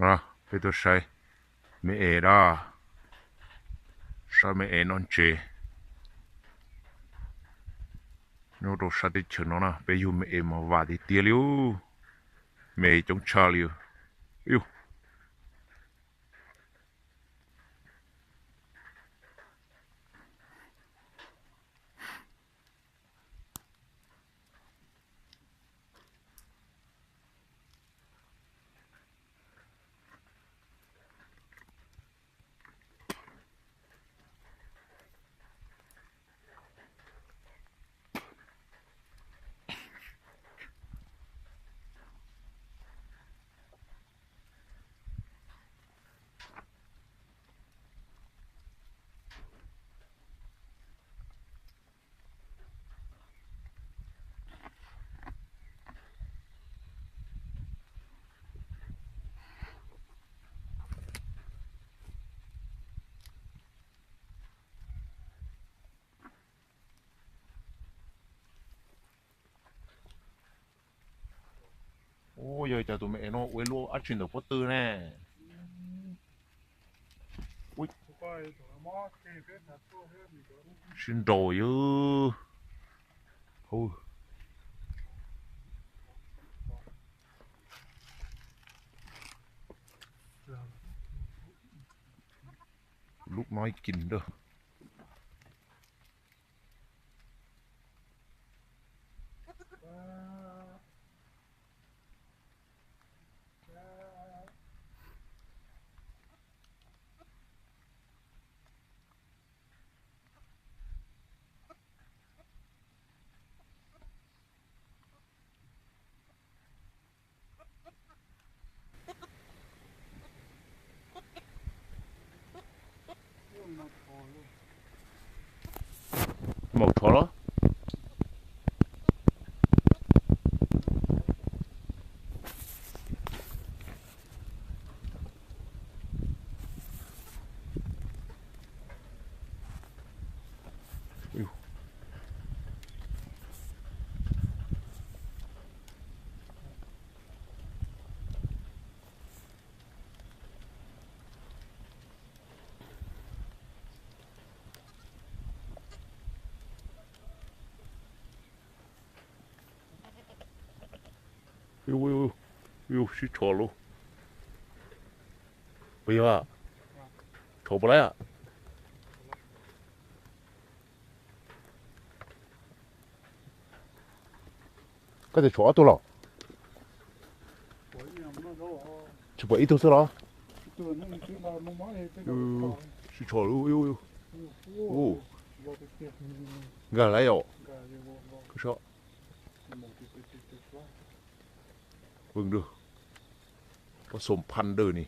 Peb tuaj saib me es da, saib me es noj ntses. Nyob rau sab teb chaws no na peb yug me es mas vam tiag tiag li. Me es coob tshaj li. Ua yog cas tus me es no ua ib lub dab tsi ntawm pob tw ne? Sib nraus yog. Lub no ib kis nrag. Maum rhuav los? Sib tsho lauj. Puas yog? Tsho puas laib? Koj tias tshuav ob tug los? Tsis pom ib tug xwb los? Sib tsho lauj. Nkag lawm os. Pab xoom phaj dawm ni.